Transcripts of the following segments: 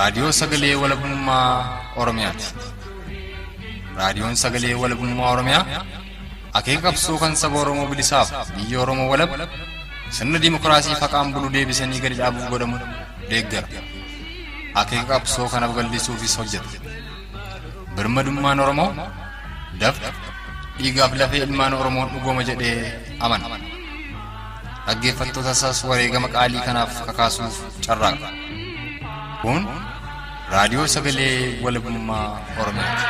Raadiyoo Sagalee Walabummaa Oromiyaati. Raadiyoon Sagalee Walabummaa Oromiyaa akeeka qabsoo kan saba Oromoo bilisaaf biyya Oromoo walab sirna dimookiraasii faqaan bulu deebisanii gadi dhaabuuf godhamu deeggara. Akeeka qabsoo kana babal'isuufis hojjeta. Birmadummaan Oromoo dafqa dhiigaaf lafee ilmaan Oromoon dhugooma jedhee amana. Dhaggeeffattoota isaas wareegama qaalii kanaaf kakaasuuf carraaqa. Kun raadiyoo sagalee walabummaa Oromiyaati.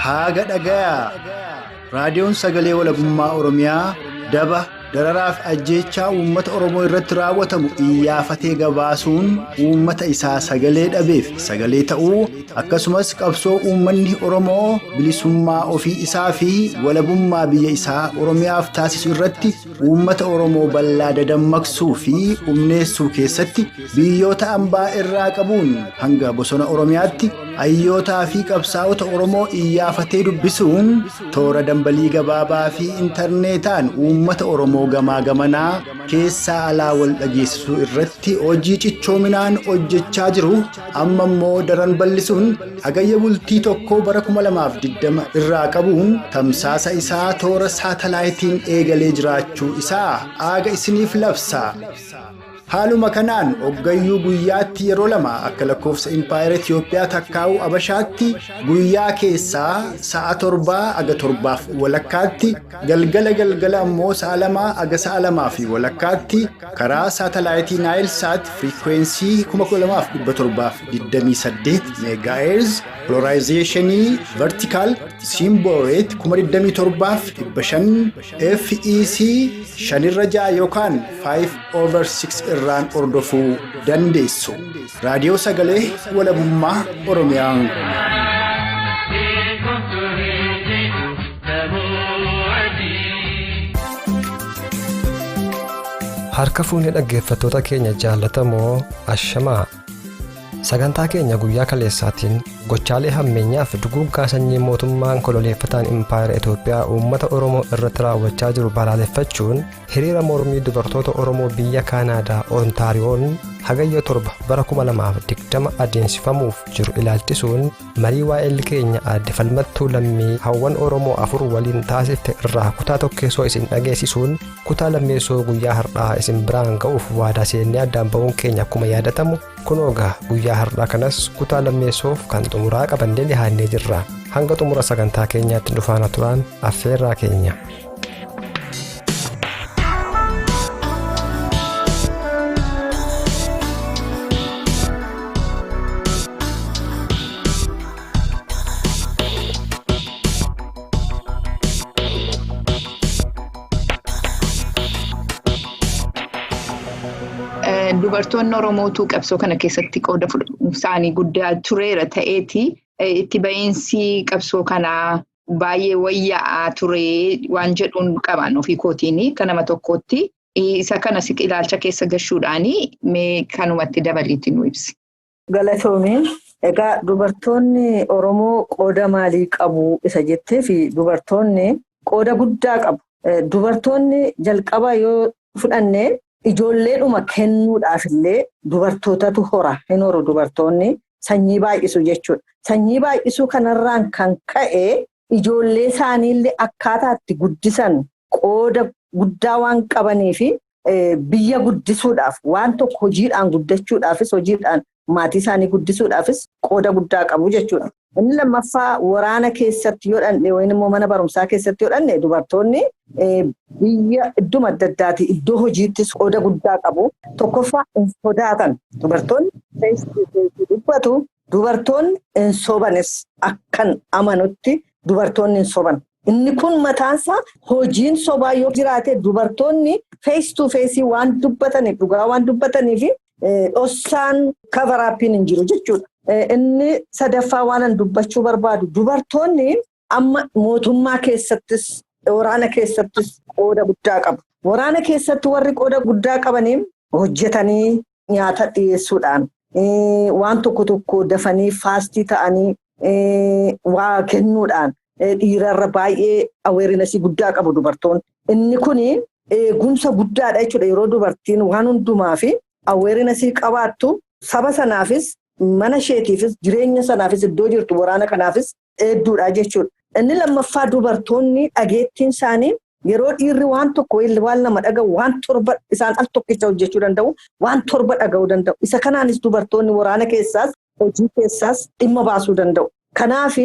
Haaga dhagayaa! Raadiyoon Sagalee Walabummaa Oromiyaa daba dararaaf ajjeechaa uummata Oromoo irratti raawwatamu iyyaafatee gabaasuun uummata isaa sagalee dhabeef sagalee ta'uu, akkasumas qabsoo uummanni Oromoo bilisummaa ofii isaa fi walabummaa biyya isaa Oromiyaaf taasisu irratti uummata Oromoo bal'aa dadammaqsuu fi humneessuu keessatti biyyoota ambaa irraa qabuun hanga bosona Oromiyaatti hayyootaa fi qabsaa'ota Oromoo iyyaafatee dubbisuun toora dambalii gabaabaa fi intarneetaan uummata Oromoo gamaa gamanaa keessaa alaa wal dhageessisuu irratti hojii cichoominaan hojjechaa jiru amma immoo daran bal'isuun Hagayya bultii 1 bara 2020 irraa qabuun tamsaasa isaa toora saatalaayitiin eegalee jiraachuu isaa aaga isiniif labsa. Haaluma kanaan hoggayyuu guyyaatti yeroo lama akka lakkoofsa Impaayera Itiyoophiyaa takkaa'uu Abashaatti guyyaa keessaa sa'a 7 aga torbaaf walakkaatti, galgala galgala ammoo sa'a 2 aga sa'a 2 fi walakkaatti karaa saatalaayitii Naayil Saat firiikweensii 12728 meegaaherz polarizeeshinii vertikaal symbol rate 27500 FEC 5/6 yookaan 5/6 irraan hordofuu dandeessu. Raadiyoo Sagalee Walabummaa Oromiyaa. Harka fuunee dhaggeeffattoota keenya jaallatamoo, ashamaa! Sagantaa keenya guyyaa kaleessaatiin gochaalee hammeenyaa fi duguuggaa sanyii mootummaan koloneeffataan impaayera Itoophiyaa uummata Oromoo irratti raawwachaa jiru balaaleffachuun hiriira mormii dubartoota Oromoo biyya Kaanaadaa Ontaariyoon Hagayya 7 bara 2020 adeemsifamuuf jiru ilaalchisuun marii waa'eel keenya aadde Falmattuu Lammii hawwan Oromoo 4 waliin taasifte irraa kutaa tokkeessoo isin dhageessisuun kutaa lammeessoo guyyaa har'aa isin biraan ga'uuf waadaa seennee addaan ba'uun keenya akkuma yaadatamu, kunoo egaa guyyaa har'aa kanas kutaa lammeessoof kan xumuraa qabannee dhihaannee jirra. Hanga xumura sagantaa keenyaatti nu faana turaan affeerraa keenya. Dubartoonni Oromootu qabsoo kana keessatti qooda isaanii guddaa tureera ta'eeti itti ba'iinsi qabsoo kanaa baay'ee wayyaa'aa ture waan jedhuun qaban ofii kootiin kan nama tokkootti. Isa kana ilaalcha keessa gashuudhaan mee kanumatti dabaliitti nu ibsi. Galatoomi. Egaa dubartoonni Oromoo qooda maalii qabu isa jettee fi dubartoonni qooda guddaa qabu. Dubartoonni jalqaba yoo fudhanne ijoolleedhuma kennuudhaaf illee dubartootatu hora. Hin horu dubartoonni, sanyii baay'isu jechuudha. Sanyii baay'isuu kanarraan kan ka'e ijoollee isaaniillee akkaataa itti guddisan qooda guddaa waan qabanii fi biyya guddisuudhaaf, waan tokko hojiidhaan guddachuudhaafis, hojiidhaan maatii isaanii guddisuudhaafis qooda guddaa qabu jechuudha. Inni lammaffaa, waraana keessatti yoo dhandhe yookiin immoo mana barumsaa keessatti yoo dhandhe, dubartoonni biyya idduma adda addaati iddoo hojiittis qooda guddaa qabu. Tokkoffaa, hin sodaatan. Dubartoonni dubbatu, dubartoonni hin sobanis. Akkan amanutti dubartoonni hin soban. Inni kun mataansaa hojiin sobaa yoo jiraate, dubartoonni face to face waan dubbataniif, dhugaa waan dubbataniif, dhossaan cover upiin hin jiru jechuudha. Inni sadaffaa waan an dubbachuu barbaadu, dubartoonni amma mootummaa keessattis waraana keessattis qooda guddaa qabu. Waraana keessatti warri qooda guddaa qabanii hojjetanii nyaata dhiyeessuudhaan, waan tokko tokko dafanii fast ta'anii waa kennuudhaan dhiirarra baay'ee awareness guddaa qabu dubartoonni. Inni kuni eegumsa guddaadha jechuudha yeroo dubartiin waan hundumaa fi awareness qabaattu saba sanaafis mana isheetiifis jireenya sanaafis iddoo jirtu waraana kanaafis eedduudha jechuudha. Inni lammaffaa, dubartoonni dhageettiin isaanii yeroo dhiirri waan tokko, waan lama dhaga'u, waan 7 isaan al tokkicha hojjechuu danda'u, waan 7 dhaga'uu danda'u. Isa kanaanis dubartoonni waraana keessaas hojii keessaas dhimma baasuu danda'u. Kanaaf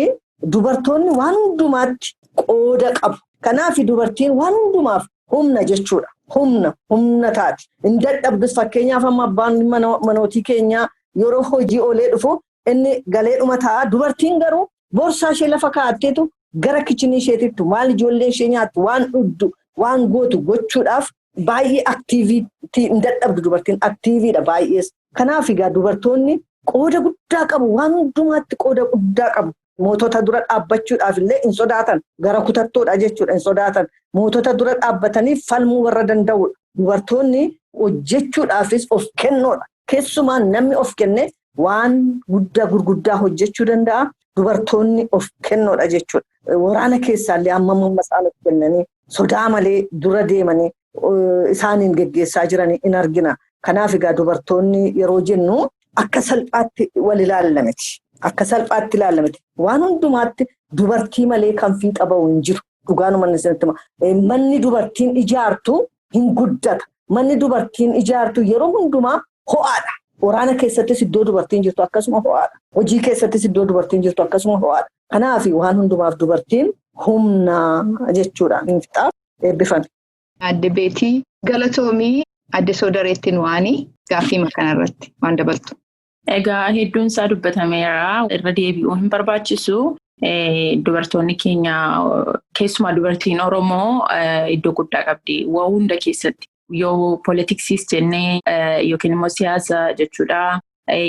dubartoonni waan hundumaatti qooda qabu. Kanaaf dubartiin waan hundumaaf humna jechuudha. Humna humna taati. Hin dadhabdus. Fakkeenyaaf, amma abbaan manootii keenyaa yeroo hojii oolee dhufu inni galeedhuma ta'a. Dubartiin garuu boorsaa ishee lafa kaa'atteetu gara kitchen isheetitti maal ijoolleen ishee nyaattu, waan dhugdu, waan gootu gochuudhaaf baay'ee activity hin dadhabdu. Dubartiin activeidha baay'ees. Kanaaf egaa dubartoonni qooda guddaa qabu, waan hundumaatti qooda guddaa qabu. Mootota dura dhaabbachuudhaaf illee hin sodaatan, gara kutattoodha jechuudha, hin sodaatan. Mootota dura dhaabbatanii falmuu warra danda'udha. Dubartoonni hojjechuudhaafis of kennoodha. Keessumaa namni of kenne waan guddaa gurguddaa hojjechuu danda'a. Dubartoonni of kennoodha jechuudha. Waraana keessaallee amma amma isaan of kennanii sodaa malee dura deemanii isaaniin geggeessaa jiranii in argina. Kanaaf egaa dubartoonni yeroo jennu akka salphaatti wal ilaalla miti. Akka salphaatti ilaalla miti. Waan hundumaatti dubartii malee kan fiixa bahu hin jiru. Dhugaanuma isinitti hima. Manni dubartiin ijaartu hin guddata. Manni dubartiin ijaartu yeroo hundumaa ho'aadha. Waraana keessattis iddoo dubartiin jirtu akkasuma ho'aadha. Hojii keessattis iddoo dubartiin jirtu akkasuma ho'aadha. Kanaaf waan hundumaaf dubartiin humna jechuudha. Fixaaf eebbifame. Adde Beetii, galatoomii. Adde Soodareettiin waanii gaaffii kanarratti waan dabaltu. Egaa hedduun isaa dubbatameera. Irra deebi'uu hin barbaachisu. Dubartoonni keenya, keessumaa dubartiin Oromoo, iddoo guddaa qabdi. Waa hunda keessatti. Yoo poolitiksiis jennee yookiin immoo siyaasa jechuudha.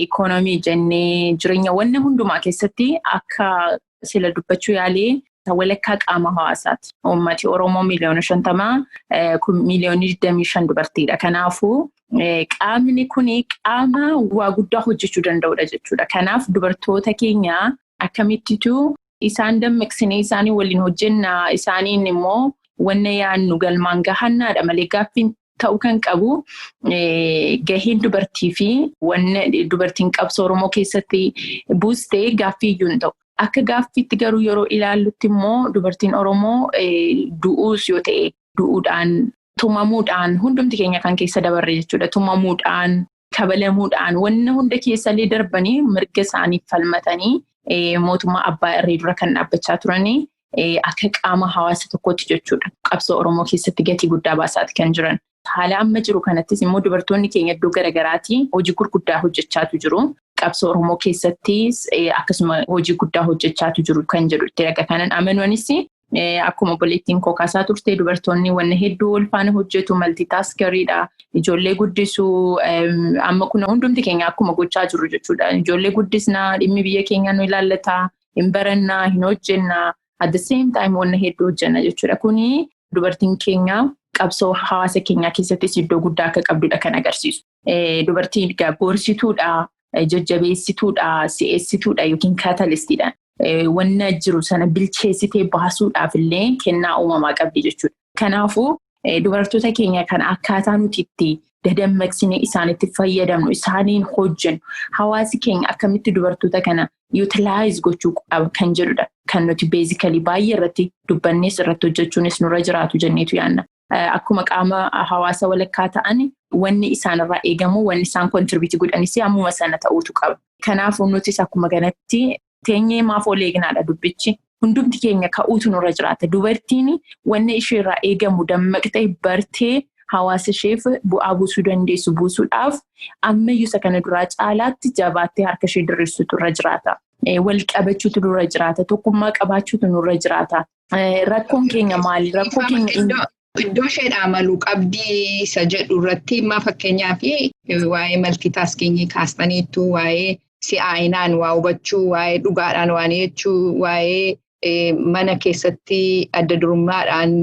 Ikoonoomii jennee, jireenya wanna hundumaa keessatti akka sila dubbachuu yaalee walakkaa qaama hawaasaati. Uummati Oromoo 50 miiliyoona, 25 miiliyoona dubartiidha. Kanaafuu qaamni kuni qaama waa guddaa hojjechuu danda'udha jechuudha. Kanaaf dubartoota keenya akkamittitu isaan dammaqsinee isaanii waliin hojjennaa, isaaniin immoo wanna yaannu galmaan gahannaadha malee gaaffiin ta'uu kan qabu gaheen dubartii fi wanna dubartiin qabsoo Oromoo keessatti buustee gaaffii iyyuu hin ta'u. Akka gaaffiitti garuu yeroo ilaallutti immoo dubartiin Oromoo du'uus yoo ta'e du'uudhaan, tumamuudhaan, hundumti keenya kan keessa dabarre jechuudha. Tumamuudhaan, kabalamuudhaan, wanna hunda keessallee darbanii mirga isaaniif falmatanii mootummaa abbaa irree dura kan dhaabbachaa turanii akka qaama hawaasa tokkootti jechuudha. Qabsoo Oromoo keessatti gatii guddaa baasaati kan jiran. Haala amma jiru kanattis immoo dubartoonni keenya iddoo garaagaraatii hojii gurguddaa hojjechaatu jiru. Qabsoo Oromoo keessattis akkasuma hojii guddaa hojjechaatu jiru kan jedhu itti raga kanan amanuunis, akkuma obboleettiin koo kaasaa turte, dubartoonni wanna hedduu wal faana hojjetu, multitaskeriidha. Ijoollee guddisuu, amma kun hundumti keenya akkuma gochaa jirru jechuudha. Ijoollee guddisnaa, dhimmi biyya keenyaa nu ilaallataa, hin barannaa, hin hojjennaa. At the same time wanna hedduu hojjenna jechuudha. Kuni dubartiin keenya qabsoo hawaasa keenyaa keessattis iddoo guddaa akka qabdudha kan agarsiisu. Dubartiin gorsituudha, jajjabeessituudha, si'eessituudha yookiin catalystiidha. Wanna jiru sana bilcheessitee baasuudhaaf illee kennaa uumamaa qabdi jechuudha. Kanaafuu dubartoota keenya kan akkaataa nuti itti dadammaqsinee isaanitti fayyadamnu, isaaniin hojjennu, hawaasi keenya akkamitti dubartoota kana utilize gochuu qaba kan jedhudha. Kan nuti basically baay'ee irratti dubbannees irratti hojjechuunis nurra jiraatu jenneetu yaanna. Akkuma qaama hawaasa walakkaa ta'an wanni isaanirraa eegamu, wanni isaan contribute godhanis ammuma sana ta'uutu qaba. Kanaafuu nutis akkuma kanatti teenyee maaf ol eegnaadha dubbichi. Hundumti keenya ka'uutu nurra jiraata. Dubartiin wanni isheerraa eegamu dammaqxee bartee hawaasa isheef bu'aa buusuu dandeessu buusuudhaaf ammayyuu isa kana duraa caalaatti jabaattee harka ishee diriirsuutu irra jiraata. Wal qabachuutu nurra jiraata. Tokkummaa qabaachuutu nurra jiraata. Rakkoon keenya maali? Rakkoo keenya. Iddoo isheedhaa maluu qabdii isa jedhu irratti immoo, fakkeenyaaf, waa'ee multitaskingii kaastaniittu, waa'ee si'aayinaan waa hubachuu, waa'ee dhugaadhaan waan jechuu, waa'ee mana keessatti adda durummaadhaan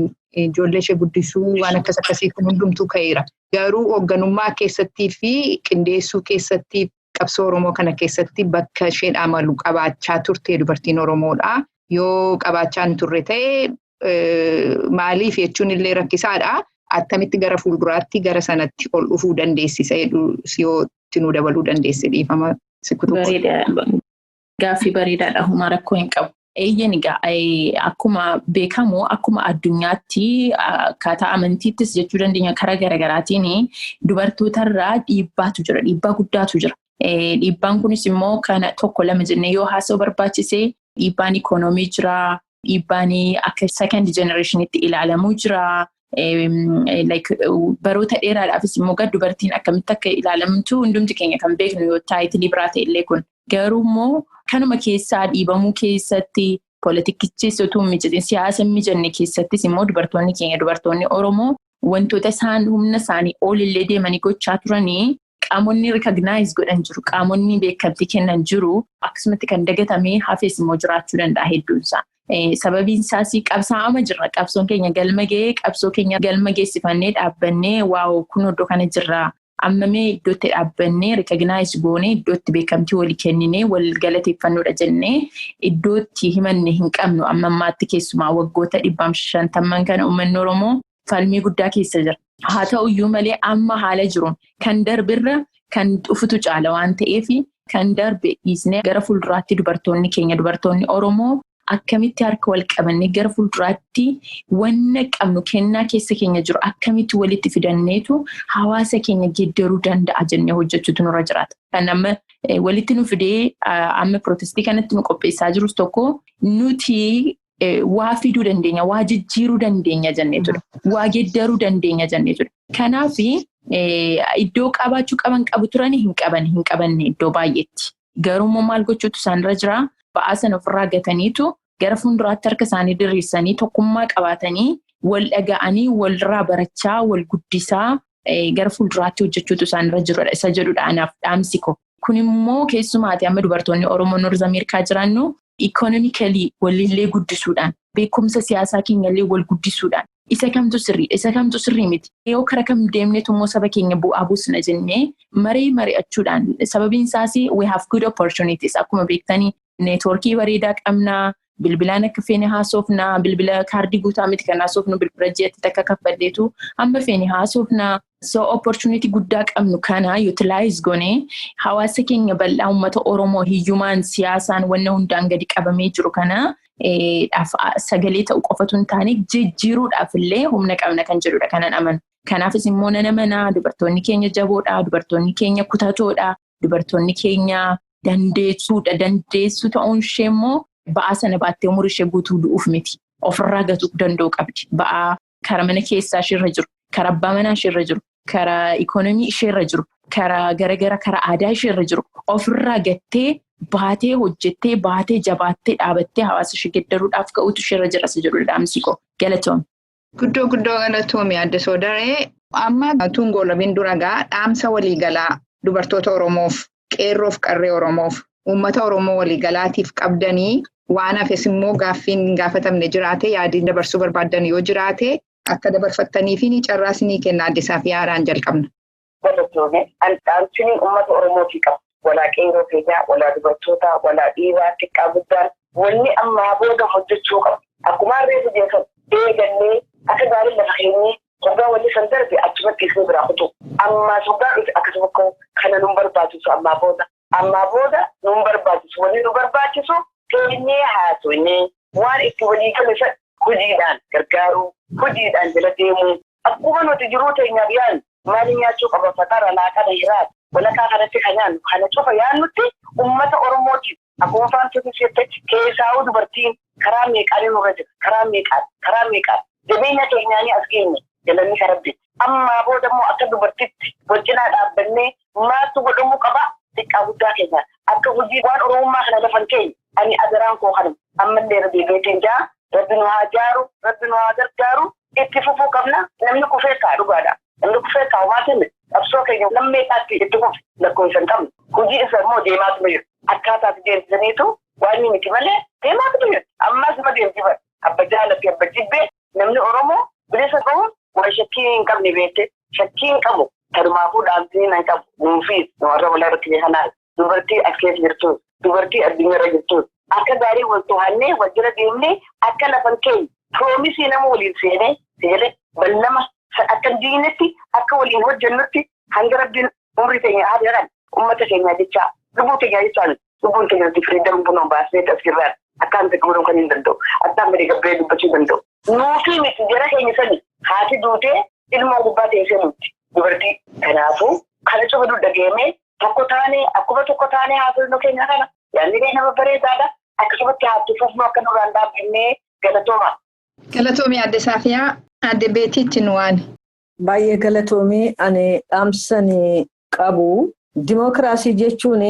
ijoollee ishee guddisuu, waan akkas akkasii kun hundumtuu ka'eera. Garuu hoogganummaa keessattii fi qindeessuu keessatti Qabsoo Oromoo kana keessatti bakka isheen amalu qabaachaa turte dubartiin Oromoodha. Yoo qabaachaa hin turre ta'e maaliif jechuun illee rakkisaadha. Attamitti gara fuulduraatti gara sanatti ol dhufuu dandeessisa yoo itti nu dabaluu dandeesse dhiifama sikkutu. Gaaffii bareedaadha. Homaa rakkoo hin qabu. Eeyyan egaa akkuma beekamu akkuma addunyaatti akkaataa amantiittis jechuu dandeenya karaa garaagaraatiin dubartootarraa dhiibbaatu jira. Dhiibbaa guddaatu jira. Dhiibbaan kunis immoo kana tokko lama jennee yoo haasa'u barbaachise dhiibbaan ikoonoomii jira. Dhiibbaan akka second generationitti ilaalamuu jira. Baroota dheeraadhaafis immoo gad dubartiin akkamitti akka ilaalamtu hundumti keenya kan beeknu yoo title biraa ta'e illee kun. Garuu immoo kanuma keessaa dhiibamuu keessatti poolitikichis utuu hin mijatin siyaasa hin mijanne keessattis immoo dubartoonni keenya dubartoonni Oromoo wantoota isaan humna isaanii olillee deemanii gochaa turanii qaamonni recognize godhan jiru. Qaamonni beekamtii kennan jiru. Akkasumatti kan dagatamee hafes immoo jiraachuu danda'a hedduunsaa. Sababiin isaas qabsaa'ama jirra. Qabsoon keenya galma ga'ee qabsoo keenya galma geessifannee dhaabbannee wow kun iddoo kana jirra. Ammamee iddootti dhaabbannee recognize goonee iddootti beekamtii walii kenninee wal galateeffannuudha jennee iddootti himanne hin qabnu amma ammaatti keessumaa waggoota 150 kana uummanni Oromoo falmii guddaa keessa jira. Haa ta'uyyuu malee amma haala jiruun kan darbirra kan dhufutu caala waan ta'eef kan darbe dhiisnee gara fuulduraatti dubartoonni keenya dubartoonni Oromoo akkamitti harka wal qabannee gara fuulduraatti wanna qabnu kennaa keessa keenya jiru akkamitti walitti fidanneetu hawaasa keenya geeddaruu danda'a jennee hojjechuutu nurra jiraata. Kan amma walitti nu fidee amma protestii kanatti nu qopheessaa jirus tokko nuti waa fiduu dandeenya, waa jijjiiruu dandeenya jenneetudha. Waa geeddaruu dandeenya jenneetudha. Kanaaf iddoo qabaachuu qaban qabu turanii hin qaban hin qabanne iddoo baay'eetti. Garuu maal gochuutu isaanirra jiraa? Ba'aa sana ofirraa gataniitu gara fuulduraatti harka isaanii diriirsanii tokkummaa qabaatanii wal dhaga'anii walirraa barachaa wal guddisaa gara fuulduraatti hojjechuutu isaanirra jirudha. Isa jedhudha anaaf dhaamsi ko. Kun immoo keessumaati amma dubartoonni Oromoo North America jiraannu economically walillee guddisuudhaan beekumsa siyaasaa keenyallee wal guddisuudhaan isa kamtu sirriidha isa kamtu sirrii miti. Yoo kara kam deemneetu immoo saba keenya bu'aa buusna jennee maree mari'achuudhaan sababiin isaas we have good opportunities akkuma beektanii networkii bareedaa qabnaa. Bilbilaan akka feene haasofnaa, bilbila kaardii guutaa miti kan haasofnu bilbila ji'atti takka kaffalleetu hamma feene haasofnaa. So opportunity guddaa qabnu kana utilize goonee hawaasa keenya bal'aa uummata Oromoo hiyyumaan siyaasaan wanna hundaan gadi qabamee jiru kana sagalee ta'u qofatu hin taane jijjiiruudhaaf illee humna qabna kan jedhudha kanan amanu. Kanaafis immoo nan amanaa dubartoonni keenya jaboodha, dubartoonni keenya kutatoodha, dubartoonni keenya dandeessuudha. Dandeessuu ta'uun ishee immoo ba'aa sana baattee umurii ishee guutuu du'uuf miti. Ofirraa gatuu danda'u qabdi. Ba'aa kara mana keessaa isheerra jiru, kara abbaa manaa isheerra jiru, kara ikoonomii isheerra jiru, kara garagara kara aadaa isheerra jiru. Ofirraa gattee baatee hojjettee baatee jabaattee dhaabattee hawaasa ishee geeddaruudhaaf ka'uutu isheerra jira isa jedhu dhaamsi koo. Galatoome. Guddoo guddoo galatoome adda soodaree amma tuungoo labiin dura gaa dhaamsa waliigalaa dubartoota Oromoof qeerroof qarree Oromoof uummata Oromoo waliigalaatiif qabdanii waan hafes immoo gaaffiin hin gaafatamne jiraate yaadiin dabarsuu barbaaddan yoo jiraate akka dabarfattanii fi carraa isinii kenna addisaa fi haaraan jalqabna. Galatoome dhaamsiin uummata Oromootii qabu. Walaa qeerroo keenyaa, walaa dubartootaa, walaa dhiiraa, xiqqaa guddaan wanni ammaa booda hojjechuu qabu. Akkuma harree hojjetan eegannee akka gaarii lafa keenyee hoggaa wanni san darbe achumatti isee biraa kutu. Ammaa hoggaa dhufe akkasuma kana nun barbaachisu ammaa booda. Ammaa booda nun barbaachisu. Wanni nu barbaachisu keenyee haasofnee waan itti walii gale san hojiidhaan gargaaruu, hojiidhaan jala deemuu. Akkuma nuti jiruu teenyaaf yaadnu maali nyaachuu qaba fatara laaqana hiraata. Walakkaa kanatti kan nyaannu kana cufa yaadnutti uummata Oromootiif akkuma faantoota jette keessaa'uu dubartiin karaa meeqaan nurra jira karaa meeqaan karaa meeqaan jabeenya keenyaanii as geenye galanni karabbi. Ammaa booda immoo akka dubartitti wal cinaa dhaabbannee maaltu godhamuu qaba xiqqaa guddaa keenya akka hojii waan Oromummaa kana lafan keenya ani agaraan koo kanuma ammallee irra deebi'eetiin jaa rabbi nu haa jaaru rabbi nu haa gargaaru itti fufuu qabna namni kufee kaa dhugaadha. Namni kufee kaa homaa kenne qabsoo keenya lammeessaatti itti fufe lakkoofsa hin qabnu hojii isa immoo deemaatuma jiru akkaataatti deemsisaniitu waan inni miti malee deemaatuma jiru ammas ma deemsifan abba jaalatti abba jibbee namni Oromoo bilisa bahuun waan shakkii hin qabne beekte shakkii hin qabu kanumaafuu dhaamsii hin qabu nuufiis nu warra walaa rakkine kanaa. Dubartii as keessa jirtus, dubartii addunyaarra jirtus akka gaarii wal to'annee wal jala deemnee akka lafan keenya promise nama waliin seenee seelee ballama akka hin diinetti akka waliin hojjennutti hanga Rabbiin umrii keenya haa jedhan uummata keenya jechaa lubbuu keenya jechaa lubbuun keenya nuti freedom bunoo baasnee as akkaan ta'e kan hin danda'u akkaan gadi gabbee dubbachuu danda'u. Nuufii miti jara keenya sani haati duutee ilmoo gubbaa teessee nuti dubartii kanaafuu kana cufa dugda tokko taanee akkuma tokko taanee haasofnu keenya kana yaadni keenya babbareedaadha akkasumatti haasofnu akka nurraan dhaabbannee galatooma. Galatoomii Aadde Saafiyaa, Aadde Beetiitti nu waani. Baay'ee galatoomii ani dhaamsanii qabu. Dimookiraasii jechuun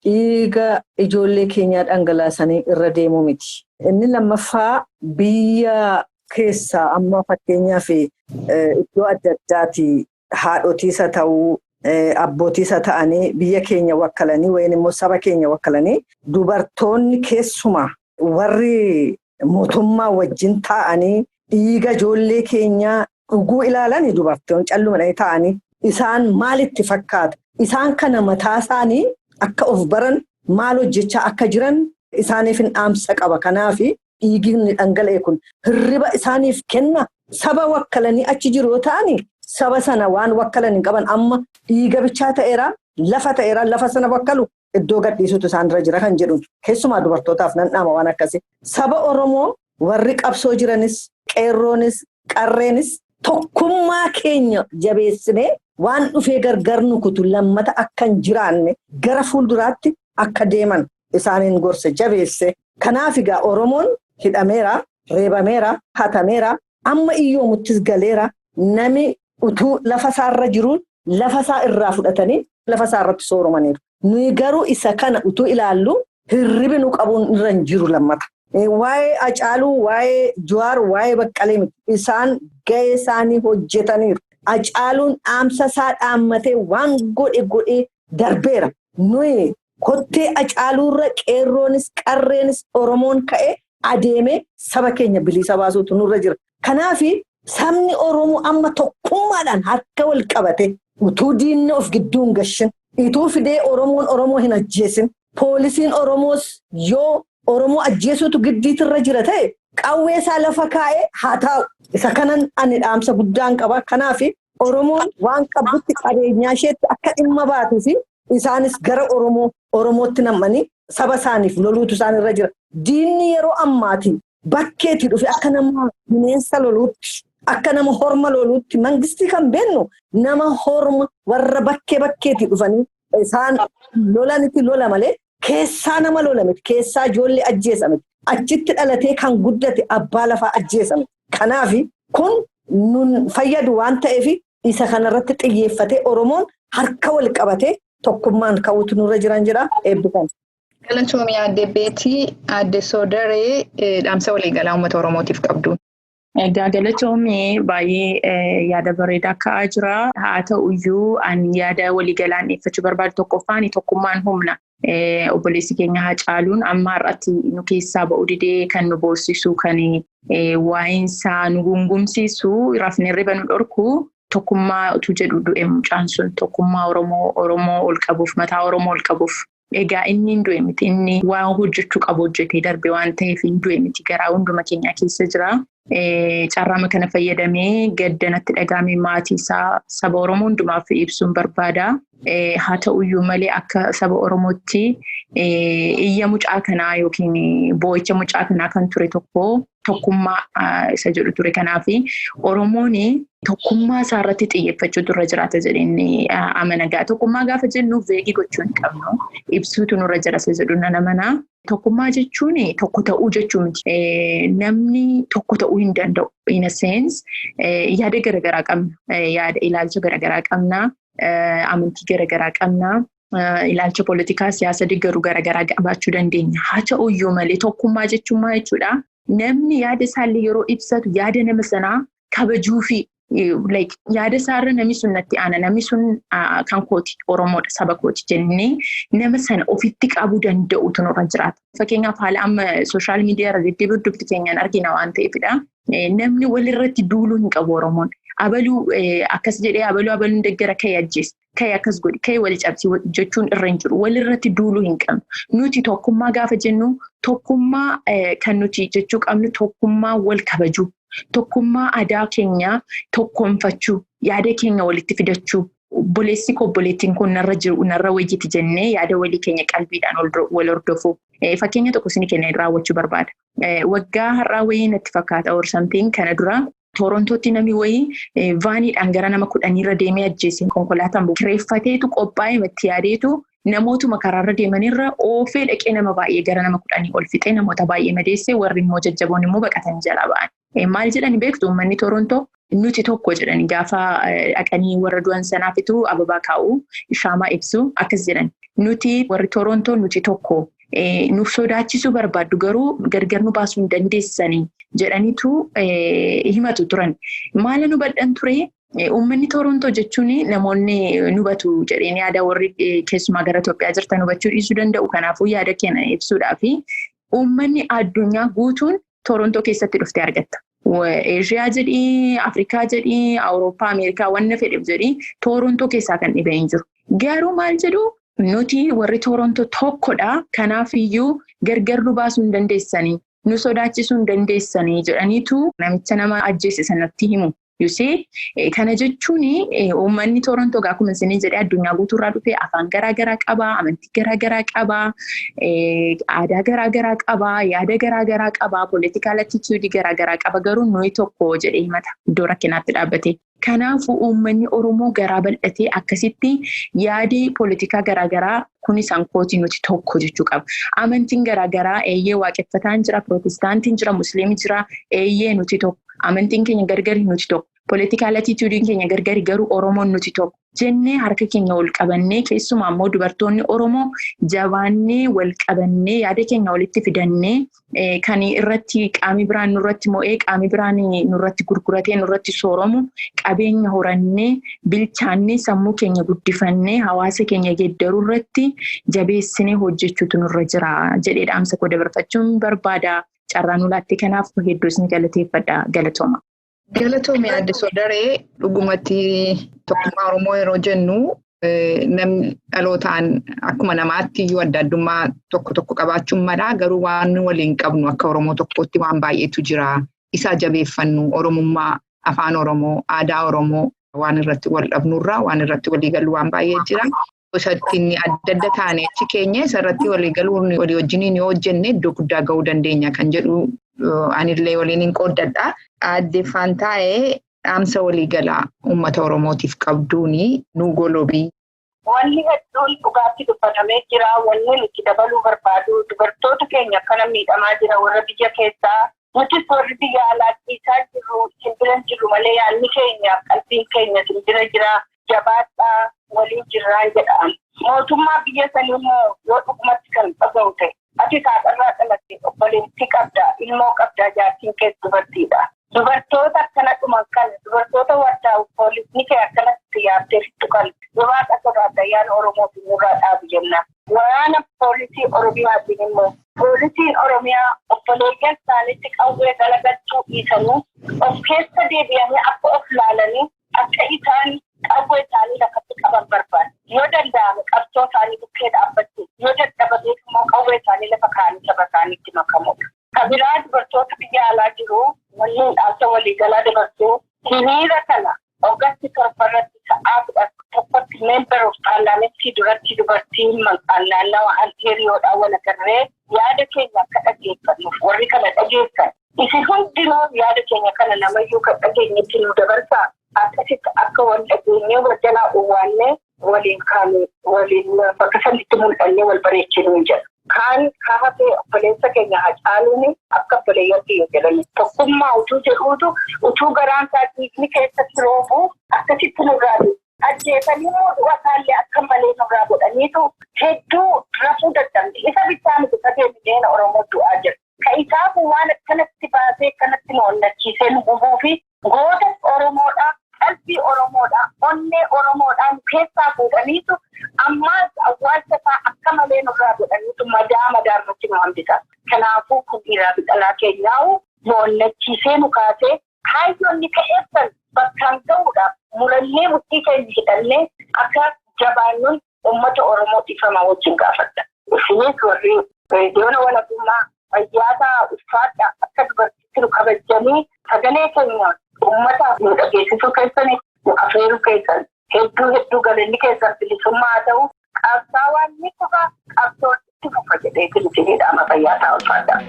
dhiiga ijoollee keenyaa dhangalaasanii irra deemuu miti. Inni lammaffaa biyya keessaa amma fakkeenyaaf iddoo adda addaati haadhotiisa ta'uu abbootiisa ta'anii biyya keenya wakkalanii wayin immoo saba keenya wakkalanii dubartoonni keessumaa warri mootummaa wajjin taa'anii dhiiga ijoollee keenyaa dhuguu ilaalanii dubartoonni callumanii taa'anii isaan maalitti fakkaata? Isaan kana mataa isaanii akka of baran maal hojjechaa akka jiran isaaniif hin dhaamsa qaba. Kanaaf dhiigni dhangala'e kun hirriba isaaniif kenna. Saba wakkalanii achi jiru yoo ta'ani saba sana waan wakkalan hin qaban amma dhiiga bichaa ta'eera lafa ta'eera lafa sana wakkalu iddoo gadhiisutu isaanirra jira kan jedhu keessumaa dubartootaaf nan dhaama waan akkasii. Saba Oromoo warri qabsoo jiranis qeerroonis qarreenis tokkummaa keenya jabeessinee waan dhufee gargar nu kutu lammata akka hin jiraanne gara fuulduraatti akka deeman isaaniin gorse jabeesse. Kanaaf egaa Oromoon hidhameera, reebameera, hatameera, amma iyyoomuttis galeera. Nami utuu lafa isaarra jiruun lafa isaa irraa fudhatanii lafa isaa irratti sooromaniiru. Nuyi garuu isa kana utuu ilaallu hirribi nu qabuun irra hin jiru lammata. Waa'ee Hacaaluu, waa'ee Jawaar, waa'ee Baqqalee miti. Isaan gahee isaanii hojjetaniiru. Hacaaluun dhaamsa isaa dhaammatee waan godhe godhee darbeera. Nuyi kottee Hacaaluurra qeerroonis qarreenis Oromoon ka'ee adeemee saba keenya bilisa baasuutu nurra jira. Kanaaf sabni Oromoo amma tokkummaadhaan harka wal qabate utuu diinni of gidduu hin gashin, utuu fidee Oromoon Oromoo hin ajjeesin, poolisiin Oromoos yoo Oromoo ajjeesuutu giddiitirra jira ta'e qawwee isaa lafa kaa'ee haa taa'u. Isa kanan ani dhaamsa guddaan qaba. Kanaaf Oromoon waan qabdutti qabeenyaa isheetti akka dhimma baatuu fi isaanis gara Oromootti nam'anii saba isaaniif loluutu isaanirra jira. Diinni yeroo ammaatiin bakkeetti dhufe akka nama bineensa loluutti, akka nama horma loluutti mangistii kan beennu nama horma warra bakkee bakkeetti dhufanii isaan lolanitti lola malee keessaa nama lola miti, keessaa ijoollee ajjeesa miti. Achitti dhalatee kan guddate abbaa lafaa ajjeesa miti. Kanaaf kun nun fayyadu waan ta'eef isa kanarratti xiyyeeffatee Oromoon harka wal qabatee tokkummaan ka'uutu nurra jiran jira eebbifama. Galatoomii Aadde Beetii, Aadde Soodaree dhaamsa waliigalaa uummata Oromootiif qabdu. Egaa galatoomii baay'ee yaada bareedaa ka'aa jira. Haa ta'uyyuu ani yaada waliigalaan dhiyeeffachuu barbaadu tokkoffaan tokkummaan humna. Obboleessi keenya Hacaaluun amma har'atti nu keessaa ba'uu didee kan nu boorsisu, kan waa'insaa nu gungumsiisu, rafni hirriba nu dhorku tokkummaa utuu jedhu du'e mucaan sun tokkummaa Oromoo ol qabuuf, mataa Oromoo ol qabuuf. Egaa inni hin du'e miti. Inni waan hojjechuu qabu hojjetee darbe waan ta'eef hin du'e miti. Garaa hunduma keenyaa keessa jira. Carraama kana fayyadamee gaddanatti dhagahame maatii isaa saba Oromoo hundumaaf ibsuun barbaada. Haa ta'uyyuu malee akka saba Oromootti iyya mucaa kanaa yookiin boo'icha mucaa kanaa kan ture tokko tokkummaa isa jedhu ture. Kanaaf Oromoon tokkummaa isaa irratti xiyyeeffachuutu irra jiraata jedheen amana. Tokkummaa gaafa jennu veegii gochuu hin qabnu. Ibsuutu nurra jira isa jedhu nan amana. Tokkummaa jechuun tokko ta'uu jechuu miti. Namni tokko ta'uu hin danda'u. In a sense yaada garaagaraa qabna. Yaada ilaalcha garaagaraa qabna. Amantii garaagaraa qabna. Ilaalcha poolitikaa siyaasa deeggaruu garaagaraa qabaachuu dandeenya. Haa ta'uyyuu malee tokkummaa jechuun maal jechuudha? Namni yaada isaallee yeroo ibsatu yaada nama sanaa kabajuu fi yaada isaarra namni sun natti aana, namni sun kan kooti, Oromoodha, saba kooti jennee nama sana ofitti qabuu danda'utu nurra jiraata. Fakkeenyaaf haala amma sooshaal miidiyaa irra deddeebi'u dubbi keenyaan argina waan ta'eefidha. Namni walirratti duuluu hin qabu Oromoon. Abaluu akkas jedhee abaluu abaluun deeggara ka'ee ajjeese. Ka'ee akkas godhi ka'ee wal cabsi jechuun irra hin jiru. Walirratti duuluu hin qabnu. Nuti tokkummaa gaafa jennu tokkummaa kan nuti jechuu qabnu tokkummaa wal kabajuu, tokkummaa aadaa keenyaa tokkoonfachuu, yaada keenya walitti fidachuu. Obboleessi koo obboleettiin kun narra jiru narra wayyiti jennee yaada walii keenya qalbiidhaan wal hordofuu. Fakkeenya tokko isin kenneen raawwachuu barbaada. Waggaa har'aa wayii natti fakkaata or something kana dura Torontootti namni wayii vaaniidhaan gara nama 10 deemee ajjeese konkolaataan kireeffateetu qophaa'ee itti yaadeetu namootuma karaarra deemanirra oofee dhaqee nama baay'ee gara nama 10 ol fixee namoota baay'ee madeessee warri immoo jajjaboon immoo baqatanii jalaa ba'an. Maal jedhani beektu uummanni Torontoo? Nuti tokko jedhani gaafa dhaqanii warra du'an sanaafitu ababaa kaa'u, shaamaa ibsu akkas jedhan. Nuti warri Torontoo nuti tokko. Nuuf sodaachisuu barbaaddu garuu gargar nu baasuu hin dandeessanii jedhaniitu himatu turan. Maala nu badhan ture? Uummanni Torontoo jechuun namoonni nu hubatu jedheen yaada warri keessumaa gara Itoophiyaa jirtan hubachuu dhiisuu danda'u. Kanaafuu yaada keenya ibsuudhaaf uummanni addunyaa guutuun Torontoo keessatti dhuftee argatta. Eeshiyaa jedhii, Afrikaa jedhii, Awurooppaa, Ameerikaa wanna fedheef jedhii Torontoo keessaa kan dhibee hin jiru. Garuu maal jedhuu? Nuti warri Torontoo tokkodha. Kanaafiyyuu gargar nu baasuu hin dandeessanii, nu sodaachisuu hin dandeessanii jedhaniitu namicha nama ajjeese sanatti himu. Yusee kana jechuun uummanni Torontoo akkuma isin jedhee addunyaa guutuurraa dhufee afaan garaagaraa qabaa, amantii garaagaraa qabaa, aadaa garaagaraa qabaa, yaada garaagaraa qabaa, poolitikaal attituudii garaagaraa qaba garuu nuyi tokko jedhee himata iddoo rakkinaatti dhaabbate. Kanaafuu uummanni Oromoo garaa bal'atee akkasitti yaadii poolitikaa garaagaraa kun isaan kootii nuti tokko jechuu qaba. Amantiin garaagaraa eeyyee waaqeffataan jira, pirootestaantiin jira, musliimii jira, eeyyee nuti tokko. Amantiin keenya gargari nuti tokko. Poolitikaal attituudiin keenya gargari garuu Oromoon nuti tokko. Jennee harka keenya wal qabannee keessumaa immoo dubartoonni Oromoo jabaannee wal qabannee yaada keenya walitti fidannee kan irratti qaamni biraan nurratti mo'ee qaamni biraan nurratti gurguratee nurratti sooramu qabeenya horannee bilchaannee sammuu keenya guddifannee hawaasa keenya geeddaruu irratti jabeessinee hojjechuutu nurra jira jedhee dhaamsa koo dabarfachuun barbaada. Carraa nu laatte kanaaf hedduu isin galateeffadha. Galatooma. Galatoomii Aadde Sodaree dhugumatti tokkummaa Oromoo yeroo jennu namni dhalootaan akkuma namaatti iyyuu adda addummaa tokko tokko qabaachuun mala garuu waan waliin qabnu akka Oromoo tokkootti waan baay'eetu jira. Isaa jabeeffannu Oromummaa, afaan Oromoo, aadaa Oromoo waan irratti wal dhabnurraa waan irratti walii galu waan baay'ee jira. Isatti adda adda taane achi keenya isarratti walii galuun walii wajjiniin yoo hojjenne iddoo guddaa gahuu dandeenya kan jedhu anillee waliin hin qooddadha. Aadde Faantaayee dhaamsa waliigalaa uummata Oromootiif qabduuni nu golobii. Wanni hedduun dhugaatti dubbatamee jira. Wanni nuti dabaluu barbaadu dubartoota keenya akkana miidhamaa jira warra biyya keessaa. Nutis warri biyya alaa dhiisaa jirru isin bira jirru malee yaadni keenya qalbiin keenya isin bira jira. Jabaadhaa waliin jirraa jedhaan. Mootummaa biyya sanii immoo yoo dhugumatti kan dhaga'u ta'e ati saaqarraa dhalatte obboleettii qabdaa, ilmoo qabdaa, jaartiin keessa dubartiidha. Dubartoota akkana dhuman kana dubartoota wardaa poolisni kee akkanatti yaaddee fixu kan waaqa sodaatayyaan Oromootiin nurraa dhaabu jenna. Waraana poolisii Oromiyaatiin immoo poolisiin Oromiyaa obboleeyyan isaaniitti qawwee galagalchuu dhiisanii of keessa deebi'anii akka of laalanii akka isaan qawwee isaanii lafatti qaban barbaadu. Yoo danda'ame qabsoo isaanii bukkee dhaabbachuu, yoo dadhabameef immoo qawwee isaanii lafa kaa'anii saba isaaniitti makamudha. Kabiraa dubartoota biyya alaa jiru wanni dhaamsa waliigalaa dabarsuu hiriira kana August 7 irratti sa'aa 11tti member of parliament duratti dubartiin naannawa Ontaarioodhaan wal agarree yaada keenya akka dhageeffannuuf warri kana dhageessan isin hundinuu yaada keenya kana namayyuu kan dhageenyetti nu dabarsaa akkasitti akka wal dhageenyee wal jalaa uwwaannee waliin kaanu waliin bakka sanitti mul'annee wal bareechinuu jedha. Kaan kaafee obboleessa keenya Hacaaluun akka obboleeyyan kiyya jedhani tokkummaa utuu jedhuutu utuu garaan isaa dhiigni keessatti roobu akkasitti nurraa ajjeesanii immoo du'a isaallee akka malee nurraa godhaniitu hedduu rafuu dadhabne. Isa bittaa miti safee miliyoona Oromoo du'aa jira. Ka isaafu waan akkanatti baasee akkanatti nu onnachiisee nu gubuu fi goota Oromoodhaa, qalbii Oromoodhaa, onnee Oromoodhaa nu keessaa fuudhaniitu ammaas awwaalcha isaa akka malee nurraa godhaniitu madaa madaarratti nu hambisa. Kanaafuu kun dhiiraa fi dhalaa keenyaa'u nu onnachiisee nu kaasee kaayyoonni ka'eessan Bakkaan ga'uudhaaf murannee murtii keenya hidhannee akka jabaannuun uummata Oromoo dhiifama wajjin gaafadha. Isinis warri reediyoona walabummaa fayyaa ulfaadhaa akka dubartiitti nu kabajanii sagalee keenya uummataaf nu dhageessisuu keessaniif nu afeeruu keessan hedduu hedduu galanni keessan bilisummaa haa ta'u qabsaawaan ni kufa qabsoon itti fufa jedhee isinidha fayyaa ta'aa ulfaadhaa.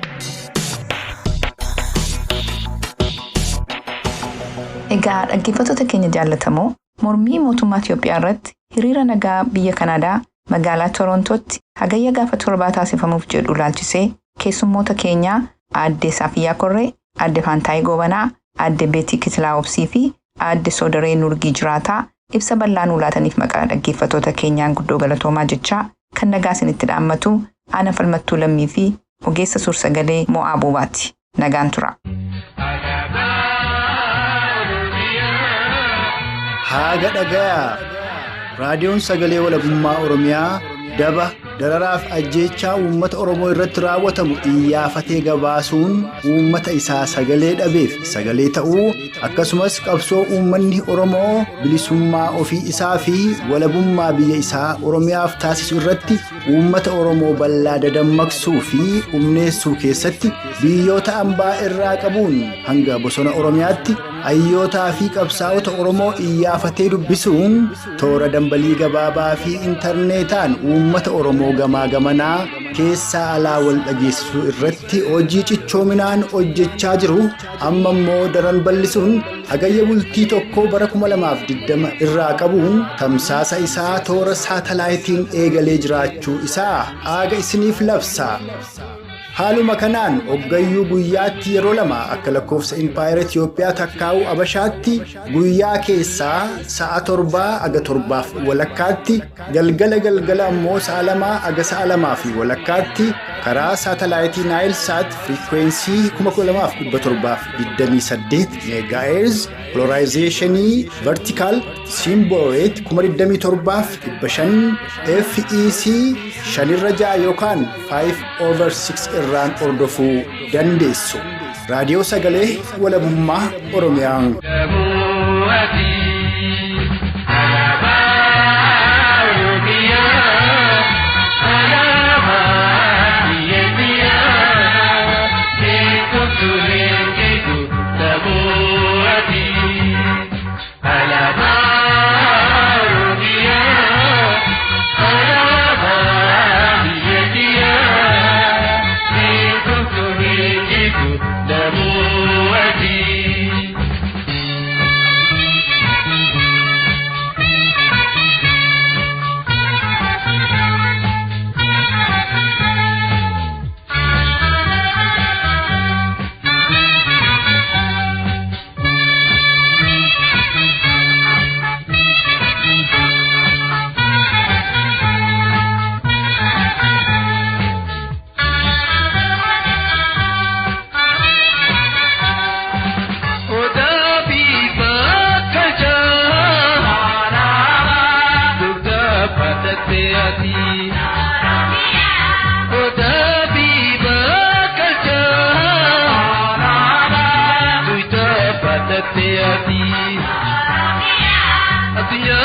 Egaa dhaggeeffattoota keenya jaallatamoo mormii mootummaa Itiyoophiyaa irratti hiriira nagaa biyya Kanaadaa magaalaa Torontootti hagayya gaafa 7 taasifamuuf jedhu ilaalchisee keessummoota keenyaa aadde Saafiyyaa Korree, aadde Faantaayii Goobanaa, aadde Beetii Kitilaa Obsii fi aadde Soodaree Nurgii Jiraataa ibsa bal'aa nuu laataniif maqaa dhaggeeffattoota keenyaan guddoo galatoomaa jechaa kan nagaa isinitti dhaammatu Ana Falmattuu Lammii fi ogeessa suur-sagalee Mo'aa Buubaati. Nagaan tura. Haaga dhagayaa! Raadiyoon Sagalee Walabummaa Oromiyaa daba dararaaf ajjeechaa uummata Oromoo irratti raawwatamu iyyafatee gabaasuun uummata isaa sagalee dhabeef sagalee ta'uu akkasumas qabsoo uummanni Oromoo bilisummaa ofii isaa fi walabummaa biyya isaa Oromiyaaf taasisu irratti uummata Oromoo bal'aa dadammaqsuu fi humneessuu keessatti biyyoota ambaa irraa qabuun hanga bosona Oromiyaatti hayyootaa fi qabsaa'ota Oromoo iyyafatee dubbisuun toora dambalii gabaabaa fi intarneetaan uummata Oromoo gamaa gamanaa keessaa alaa wal dhageessisuu irratti hojii cichoominaan hojjechaa jiru amma immoo daran bal'isuun hagayya bultii 1 bara 2020 irraa qabuun tamsaasa isaa toora saatalaayitiin eegalee jiraachuu isaa aaga isiniif labsa. Haaluma kanaan hoggayyuu guyyaatti yeroo 2 akka lakkoofsa Impaayera Itiyoophiyaa takkaa'uu Abashaatti guyyaa keessaa sa'a 7 aga 7:30 galgala galgala ammoo sa'a 2 aga sa'a 2:30 karaa saatalaayitii Naayil Saat firiikweensii 2728 meegaahertz polarizeeshinii vertikaal simboreet 27500 FEC 5/6 yookaan 5/6 irraan hordofuu dandeessu. Raadiyoo Sagalee Walabummaa Oromiyaa. Adunya